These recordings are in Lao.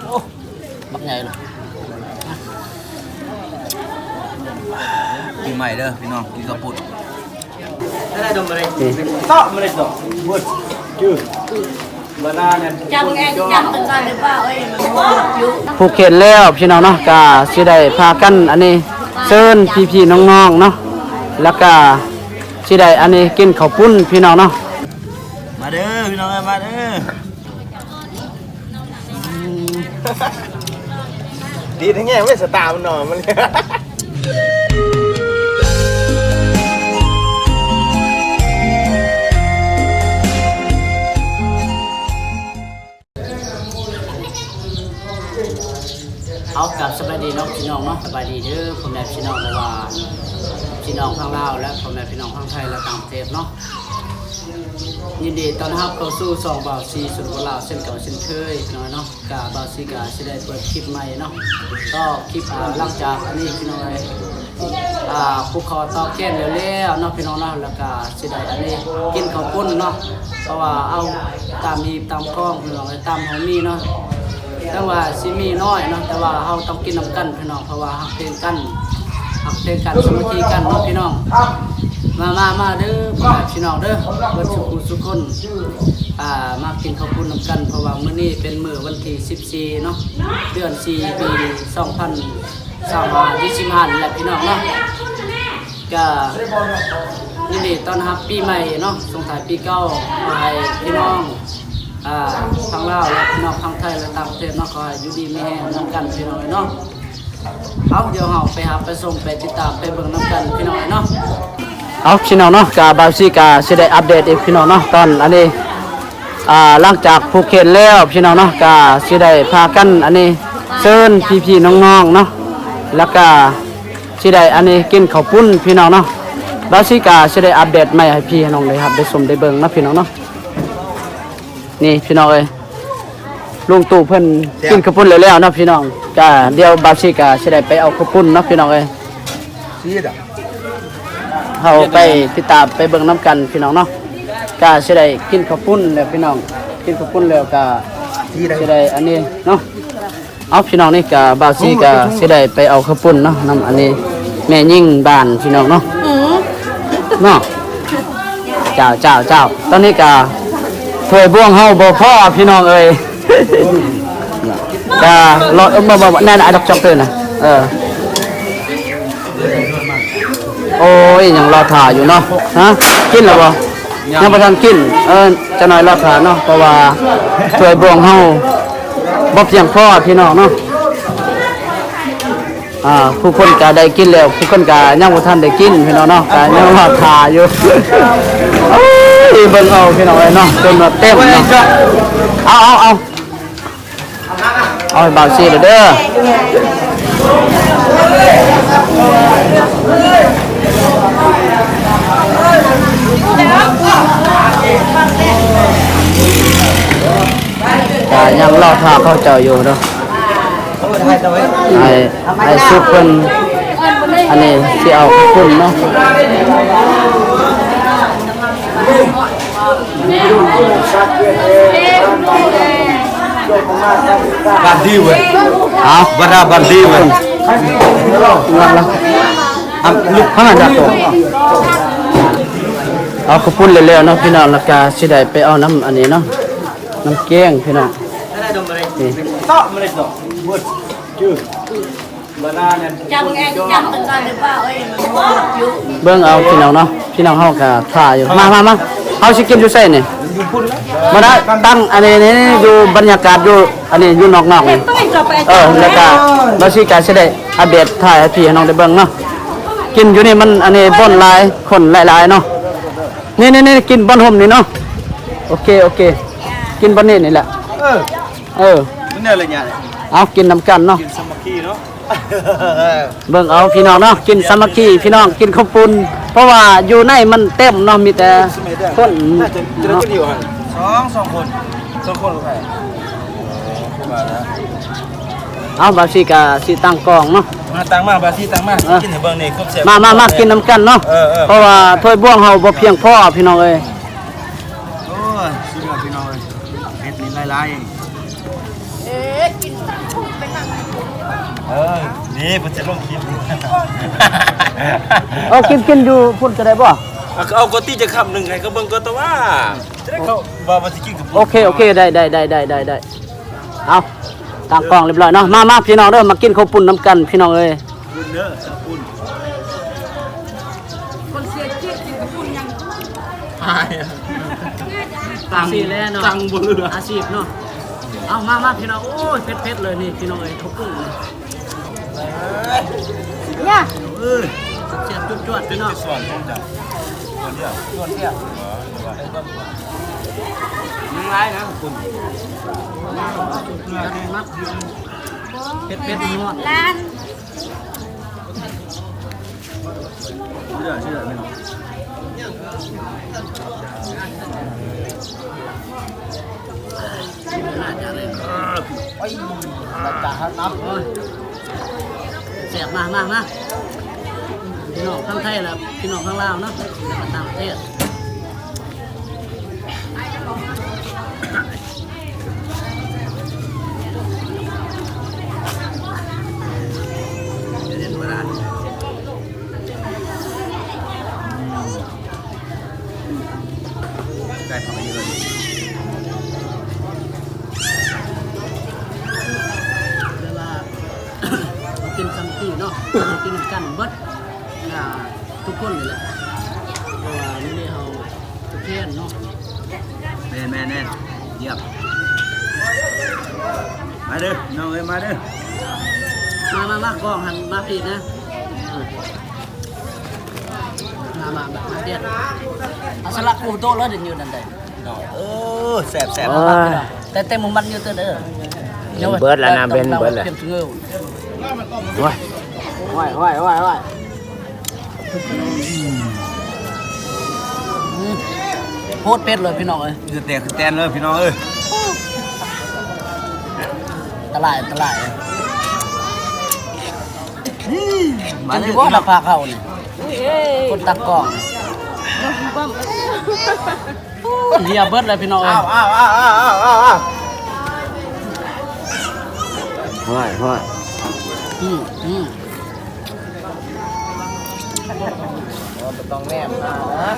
ໂອ້ ບັກໃຫຍ່ເລີຍ. ປີໃໝ່ເດີພີ່ນ້ອງ ກິນເຂົ້າປຸ້ນ. ຜູກແຂນແລ້ວພີ່ນ້ອງເນາະ ກະຊິໄດ້ພາກັນອັນນີ້ ເຊີນພີ່ໆນ້ອງໆເນາະ ແລ້ວກະຊິໄດ້ອັນນີ້ ກິນເຂົ້າປຸ້ນພີ່ນ້ອງເນາະ. ມາເດີພີ່ນ້ອງເອີຍ ມາເດີ. ດີແທ້ແຍງເວີຍ ສະຕາມັນໜໍ່ມັນ. ເອົາ ກັບສະບາຍດີເນາະພີ່ນ້ອງເນາະ ສະບາຍດີເດີພໍ່ແມ່ພີ່ນ້ອງ ບໍ່ວ່າພີ່ນ້ອງທາງລາວ ແລະ ພໍ່ແມ່ພີ່ນ້ອງທາງໄທ ແລະ ຕ່າງປະເທດເນາະ. ຍິນດີຕ້ອນຮັບເຂົ້າສູ່ຊ່ອງບ່າວຊີຊົນນະບົດລາວ ເຊັ່ນເກົ່າເຊັ່ນເຄີຍພີ່ນ້ອງເນາະ. ກະບ່າວຊີກະຊິໄດ້ເປີດຄລິບໃໝ່ເນາະ ຕໍ່ຄລິບ ອ່າ ຫຼັງຈາກອັນນີ້ພີ່ນ້ອງເອີຍ ອ່າ ຜູກຄໍຕໍ່ແຂນແລ້ວໆເນາະພີ່ນ້ອງເນາະ ແລ້ວກະຊິໄດ້ອັນນີ້ ກິນເຂົ້າປຸ້ນເນາະ ເພາະວ່າເອົາຕາມຮີບຕາມຄອງພີ່ນ້ອງເອີຍ ຕາມເຮົາມີເນາະ. ເຖິງວ່າຊິມີໜ້ອຍເນາະ ແຕ່ວ່າເຮົາຕ້ອງກິນນຳກັນພີ່ນ້ອງ ເພາະວ່າຮັກແພງກັນ ຮັກແພງກັນ ສາມັກຄີກັນເນາະພີ່ນ້ອງ. ມາ ມາ ມາເດີພໍ່ແມ່ພີ່ນ້ອງເດີ ເບິດສູ່ຜູ້ສູ່ຄົນ ອ່າ ມາກິນເຂົ້າປຸ້ນນຳກັນ ເພາະວ່າມື້ນີ້ເປັນມື້ວັນທີສິບສີ່ເນາະ ເດືອນສີ່ ປີສອງພັນຊາວຫ້າ ວັນທີສິບຫ້ານີ້ແຫຼະພີ່ນ້ອງເນາະ. ກະຍິນດີຕ້ອນຮັບປີໃໝ່ເນາະ ສົ່ງທ້າຍປີເກົ່າ ຂໍໃຫ້ພີ່ນ້ອງ ອ່າ ທາງລາວ ແລະ ພີ່ນ້ອງທາງໄທ ແລະ ຕ່າງປະເທດເນາະ ຂໍໃຫ້ຢູ່ດີມີແຮງນຳກັນພີ່ນ້ອງເອີຍເນາະ. ເອົາ ດຽວເຮົາໄປຮັບໄປຊົມໄປຕິດຕາມໄປເບິ່ງນຳກັນພີ່ນ້ອງເອີຍເນາະ. ເອົາ ພີ່ນ້ອງເນາະ ກະບ່າວຊີກະຊິໄດ້ອັບເດດອີກພີ່ນ້ອງເນາະ ຕອນອັນນີ້ ອ່າ ຫຼັງຈາກຜູກແຂນແລ້ວພີ່ນ້ອງເນາະ ກະຊິໄດ້ພາກັນອັນນີ້ ເຊີນພີ່ໆນ້ອງໆເນາະ ແລ້ວກະຊິໄດ້ອັນນີ້ ກິນເຂົ້າປຸ້ນພີ່ນ້ອງເນາະ. ບ່າວຊີກະຊິໄດ້ອັບເດດໃໝ່ໃຫ້ພີ່ໃຫ້ນ້ອງໄດ້ຮັບໄດ້ຊົມໄດ້ເບິ່ງເນາະພີ່ນ້ອງເນາະ. ນີ້ພີ່ນ້ອງເອີຍ ລຸງຕູ້ເພິ່ນກິນເຂົ້າປຸ້ນແລ້ວໆເນາະພີ່ນ້ອງ. ກະດຽວບ່າວຊີກະຊິໄດ້ໄປເອົາເຂົ້າປຸ້ນເນາະພີ່ນ້ອງເອີຍ. ເຮົາໄປຕິດຕາມໄປເບິ່ງນຳກັນພີ່ນ້ອງເນາະ. ກະຊິໄດ້ກິນເຂົ້າປຸ້ນແລ້ວພີ່ນ້ອງ ກິນເຂົ້າປຸ້ນແລ້ວກະຊິໄດ້ອັນນີ້ເນາະ. ເອົາ ພີ່ນ້ອງ ນີ້ກະບ່າວຊີກະຊິໄດ້ໄປເອົາເຂົ້າປຸ້ນເນາະ ນຳອັນນີ້ແມ່ຍິງບ້ານພີ່ນ້ອງເນາະ. ເນາະ ເຈົ້າ ເຈົ້າ ເຈົ້າ ຕອນນີ້ກະຖ້ວຍບ່ວງເຮົາບໍ່ພໍພີ່ນ້ອງເອີຍ. ກະລໍ ເອີ ບໍ່ ບໍ່ ບໍ່ ນັ້ນ ອາ ດອກຈອກເຕີນນະ ເອີ. ໂອ້ຍ ຍັງລໍຖ້າຢູ່ເນາະ. ຮະ ກິນແລ້ວບໍ່? ຍັງ ຍັງບໍ່ທັນກິນ. ເອີ ຈັກໜ້ອຍລໍຖ້າເນາະ ເພາະວ່າຖ້ວຍບ່ວງເຮົາບໍ່ພຽງພໍພີ່ນ້ອງເນາະ. ອ່າ ຜູ້ຄົນກະໄດ້ກິນແລ້ວ ຜູ້ຄົນກະຍັງບໍ່ທັນໄດ້ກິນພີ່ນ້ອງເນາະ ກະຍັງລໍຖ້າຢູ່. ໂອ້ຍ ເບິ່ງເອົາພີ່ນ້ອງເອີຍເນາະ ຈົນວ່າເຕັມເນາະ. ເອົາ ເອົາ ເອົາ ເອົາໃຫ້ບ່າວຊີເດີ. ກະຍັງລໍຖ້າເຂົາເຈົ້າຢູ່ເນາະ. ໃຫ້ ໃຫ້ສຸກເພິ່ນ ອັນນີ້ຊິເອົາເຂົ້າປຸ້ນເນາະ. ບາດດີເວີຍ ເອົ້າ ບາດາ ບາດດີເວີຍ. ອາ ລຸກ ເອົາເຂົ້າປຸ້ນແລ້ວໆເນາະພີ່ນ້ອງ ແລ້ວກະຊິໄດ້ໄປເອົານຳອັນນີ້ເນາະ ນຳແກງພີ່ນ້ອງ. ນີ້ ເບິ່ງເອົາພີ່ນ້ອງເນາະ ພີ່ນ້ອງເຮົາກະຖ້າຢູ່. ມາ ມາ ມາ ເຮົາຊິກິນຢູ່ໃສນີ້? ບໍ່ໄດ້ ຕັ້ງອັນນີ້ ນີ້ ນີ້ ຢູ່ບັນຍາກາດຢູ່ອັນນີ້ ຢູ່ນອກໆນີ້. ເອີ ແລ້ວກະບ່າວຊີກະຊິໄດ້ອັບເດດຖ່າຍໃຫ້ພີ່ໃຫ້ນ້ອງໄດ້ເບິ່ງເນາະ. ກິນຢູ່ນີ້ມັນອັນນີ້ ຄົນຫຼາຍ ຄົນຫຼາຍໆເນາະ. ນີ້ໆໆ ກິນບ່ອນຮົ່ມນີ້ເນາະ. ໂອເຄ ໂອເຄ ກິນບ່ອນນີ້ນີ້ແຫຼະ. ເອີ ເອີ ມັນແນວລະຍະ ເອົາ ກິນນຳກັນເນາະ ກິນສາມັກຄີເນາະ. ເບິ່ງເອົາພີ່ນ້ອງເນາະ ກິນສາມັກຄີພີ່ນ້ອງ ກິນເຂົ້າປຸ້ນ ເພາະວ່າຢູ່ໃນມັນເຕັມເນາະ ມີແຕ່ຄົນເນາະ. ສອງ ສອງຄົນ ສອງຄົນ. ເອົາ ບ່າວຊີກະຊິຕັ້ງກ້ອງເນາະ. ມາ ຕັ້ງມາ ບ່າວຊີຕັ້ງມາ ເອີ ກິນໃຫ້ເບິ່ງນີ້ ຄວາມແຊບ. ມາ ມາ ມາ ກິນນຳກັນເນາະ. ເອີ ເອີ ເພາະວ່າຖ້ວຍບ່ວງເຮົາບໍ່ພຽງພໍພີ່ນ້ອງເອີຍ. ໂອ້ຍ ສຸດຍອດພີ່ນ້ອງເອີຍ ເຫັດນີ້ຫຼາຍໆ. ເອີ ນີ້ເພິ່ນຊິລົງຄລິບ ເອົາກິນ ກິນຢູ່ພຸ້ນກໍໄດ້ບໍ່? ເອົາ ເອົາກໍຕິຈັກຄຳໜຶ່ງໃຫ້ເຂົາເບິ່ງກ່ອນ ແຕ່ວ່າຈະໄດ້ເຂົາວ່າ ວ່າຊິກິນກັບ ໂອເຄ ໂອເຄ ໄດ້ ໄດ້ ໄດ້ ເອົາ ຕັ້ງກ້ອງຮຽບຮ້ອຍເນາະ ມາ ມາ ພີ່ນ້ອງເດີ ມາກິນເຂົ້າປຸ້ນນຳກັນ ພີ່ນ້ອງເອີຍ. ເດີ ເຂົ້າປຸ້ນ ຄົນເຊຍຈີດກິນເຂົ້າປຸ້ນຫຍັງ ຕາຍ ຈັ່ງຊີ້ແຫຼະເນາະ ຈັ່ງບໍ່ເຫຼືອ ອາຊີບເນາະ. ເອົາ ມາ ມາ ພີ່ນ້ອງ ໂອ້ຍ ເຜັດໆ ເລີຍນີ້ ພີ່ນ້ອງເອີຍ ເຂົ້າປຸ້ນນີ້ ເອີຍ ແຊບໆ ຈວດໆ ພີ່ນ້ອງ ສ່ວນຂອງເຈົ້າ ສ່ວນດຽວ ສ່ວນດຽວ ຍັງຫຼາຍນະຄຸນ ເຜັດໆ ນົວ ຮ້ານ ເຊື່ອ ເຊື່ອ ພີ່ນ້ອງ ໂອ້ຍ ມາຈາກຫັ້ນນະ ໂອ້ຍ ແຊບ ມາ ມາ ມາ ພີ່ນ້ອງທາງໄທ ແລະ ພີ່ນ້ອງທາງລາວເນາະ ແລະ ກໍຕ່າງປະເທດ. ໄດ້ຜັກອັນນີ້ເລີຍ ແບບວ່າ ເຮົາກິນສາມັກຄີເນາະ ເຮົາກິນນຳກັນເບິດ ອ່າ ທຸກຄົນນີ້ແຫຼະ ເພາະວ່າມື້ນີ້ເຮົາ ໂອເຄເນາະ ແມ່ນໆໆ ຢ້ຽມ ມາເດີ ນ້ອງເອີຍ ມາເດີ ມາ ມາ ມາ ກ້ອງຫັ້ນ ມາພີ້ນະ ເອີ ມາ ມາ ມາ ມາ ເອົາສະລະກູໂຕະເລີຍ ຢູ່ນັ້ນໄດ໋ ເອີ ແຊບໆ ໂອ້ຍ ແຕ່ ແຕ່ໝູມັນຢູ່ເຕີເດີ ເຫັນເບິດແລ້ວນະ ເຫັນເບິດແລ້ວ ໂອ້ຍ ໂອ້ຍ ໂອ້ຍ ໂອ້ຍ ໂອ້ຍ ອືມ ໂຄດເຜັດເລີຍພີ່ນ້ອງເອີຍ ຄືແຕກຄືແຕນເລີຍພີ່ນ້ອງເອີຍ ອັນຕະລາຍ ອັນຕະລາຍ ອືມ ມາເລີຍ ກິນຢູ່ບໍ່ລະພາເຂົ້ານີ້ ຄົນຕັກກ້ອງ ເລຍເບິດເລີຍພີ່ນ້ອງເອີຍ ອ້າວ ອ້າວ ອ້າວ ອ້າວ ອ້າວ ອ້າວ ອ້າວ ຫ້ວຍ ຫ້ວຍ ອືມ ອືມ ບໍ່ຕ້ອງແນມໜ້ານະ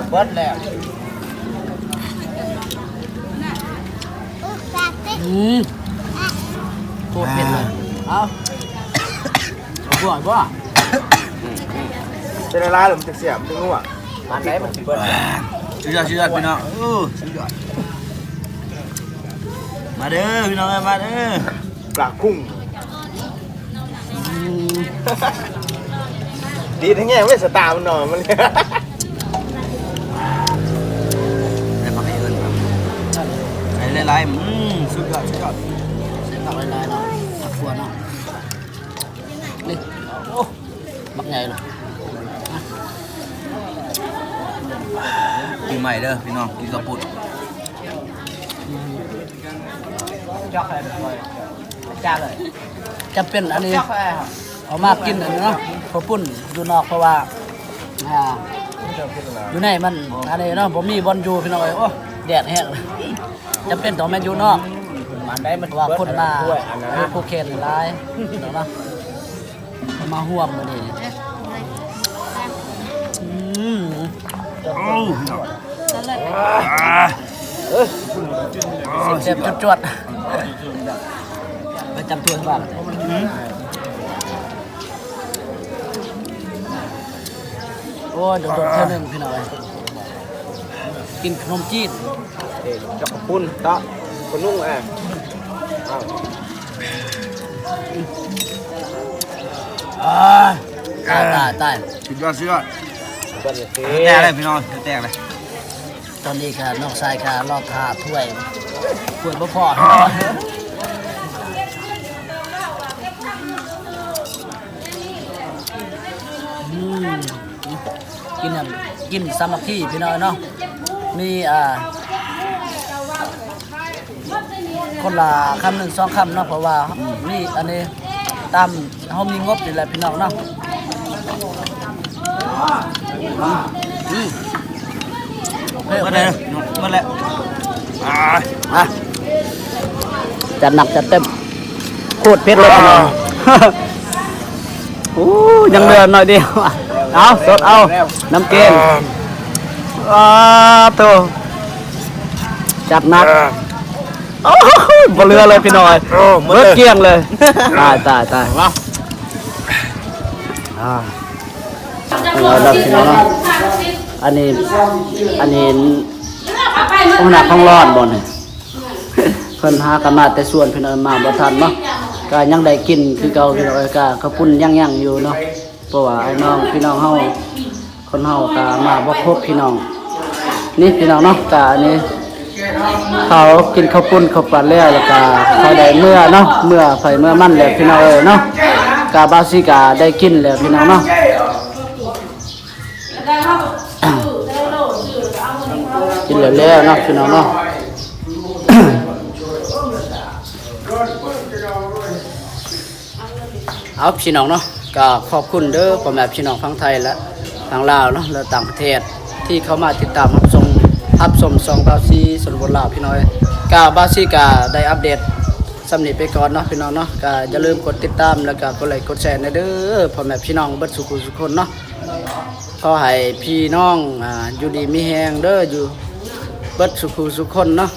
ເບິດແລ້ວ ອືມ ໂຄດເຜັດເລີຍ ເອົາ ບໍ່ ບໍ່ ເປັນລະລາຍແລ້ວມັນຈະແຊບ ມັນຈະນົວ ປານໃດມັນຊິເບິດ ສຸດຍອດ ສຸດຍອດ ພີ່ນ້ອງ ໂອ້ ສຸດຍອດ ມາເດີພີ່ນ້ອງເອີຍ ມາເດີ ປາກຸ້ງ ອືມ ດີດແຮງເວີຍ ສະຕາມັນໜໍ່ມັນ ໃສ່ຜັກໃຫ້ເອີ້ນ ໃສ່ຫຼາຍໆ ອືມ ສຸດຍອດ ສຸດຍອດ ໃສ່ຜັກຫຼາຍໆເນາະ ຜັກຂົ້ວເນາະ ນີ້ ໂອ້ ບັກໃຫຍ່ເລີຍ ປີໃໝ່ເດີພີ່ນ້ອງ ກິນເຂົ້າປຸ້ນ ຈຳເປັນອັນນີ້ ເອົາມາກິນອັນນີ້ເນາະ ເຂົ້າປຸ້ນຢູ່ນອກ ເພາະວ່າ ອ່າ ຢູ່ໃນມັນອັນນີ້ເນາະ ບໍ່ມີບ່ອນຢູ່ພີ່ນ້ອງເອີຍ ໂອ້ ແດດແຮງ ຈຳເປັນຕ້ອງແມ່ນຢູ່ນອກ ອັນໃດມັນ ເພາະວ່າຄົນມາ ເອີ ຜູ້ແຂກຫຼາຍເນາະ ມາຮ່ວມມື້ນີ້ ອືມ ໂອ້ ແຊບໆ ຈວດໆ ປະຈຳຖ້ວຍບ້ານ ອືມ ໂອ້ຍ ດົນໆ ເທື່ອໜຶ່ງພີ່ນ້ອງເອີຍ ກິນຂະໜົມຈີນ ເອີ ເຈົ້າຂອງປຸ້ນເນາະ ຄົນນຸ່ງ ເອີ ອ້າວ ຕາຍ ຕາຍ ຕາຍ ສຸດຍອດ ສຸດຍອດ ແຕກເລີຍພີ່ນ້ອງ ແຕກເລີຍ ຕອນນີ້ກະນ້ອງຊາຍກະລໍຖ້າຖ້ວຍ ຖ້ວຍບໍ່ພໍ ອືມ ກິນ ກິນສາມັກຄີພີ່ນ້ອງເນາະ ມີ ອ່າ ຄົນລະຄຳໜຶ່ງສອງຄຳເນາະ ເພາະວ່າ ອືມ ມີອັນນີ້ ຕາມເຮົາມີງົບນີ້ແຫຼະພີ່ນ້ອງເນາະ ອືມ ເບິດແລ້ວ ເບິດແລ້ວ ອ່າ ມາ ຈັດໜັກຈັດເຕັມ ໂຄດເຜັດເລີຍພີ່ນ້ອງ. ໂອ້ ຍັງເຫຼືອໜ້ອຍດຽວ. ເອົາ ສົດເອົາ ນ້ຳແກງ. ອ້າໂຕ ຈັດໜັກ. ໂອ້ຍ ບໍ່ເຫຼືອເລີຍພີ່ນ້ອງເອີຍ ເບິດກ້ຽງເລີຍ. ຕາຍ ຕາຍ ຕາຍ. ອ່າ ເອົາລະພີ່ນ້ອງເນາະ ອັນນີ້ ອັນນີ້ຫົວໜ້າຂອງຮ້ອນບໍ່ນີ້? ເພິ່ນຫາກັນມາແຕ່ສວນພີ່ນ້ອງ ມາບໍ່ທັນເນາະ ກະຍັງໄດ້ກິນຄືເກົ່າພີ່ນ້ອງເອີຍ. ກະເຂົ້າປຸ້ນຍັງໆຢູ່ເນາະ ເພາະວ່າອ້າຍນ້ອງພີ່ນ້ອງເຮົາ ຄົນເຮົາກະມາບໍ່ຄົບພີ່ນ້ອງ. ນີ້ພີ່ນ້ອງເນາະ ກະອັນນີ້ເຂົາກິນເຂົ້າປຸ້ນເຂົ້າປັດແລ້ວ ແລ້ວກະເຂົາໄດ້ເມືອເນາະ ເມືອໃຜເມືອມັນແຫຼະພີ່ນ້ອງເອີຍເນາະ. ກະບ່າວສີກະໄດ້ກິນແລ້ວພີ່ນ້ອງເນາະ. ກິນແລ້ວໆເນາະພີ່ນ້ອງເນາະ. ເອົາ ພີ່ນ້ອງເນາະ ກໍຂອບຄຸນເດີພໍ່ແມ່ພີ່ນ້ອງຝັ່ງໄທ ແລະ ຝັ່ງລາວເນາະ ແລະ ຕ່າງປະເທດ ທີ່ເຂົ້າມາຕິດຕາມຮັບຊົມ ຮັບຊົມຊ່ອງບ່າວສີຊົນນະບົດລາວພີ່ນ້ອງເອີຍ. ກໍບ່າວສີກໍໄດ້ອັບເດດສ່ຳນີ້ໄປກ່ອນເນາະພີ່ນ້ອງເນາະ. ກໍຢ່າລືມກົດຕິດຕາມ ແລ້ວກໍກົດໄລກົດແຊແດ່ເດີ ພໍ່ແມ່ພີ່ນ້ອງເບິດສູ່ຜູ້ສູ່ຄົນເນາະ. ຂໍໃຫ້ພີ່ນ້ອງ ອ່າ ຢູ່ດີມີແຮງເດີ ຢູ່ເບິດສູ່ຜູ້ສູ່ຄົນເນາະ.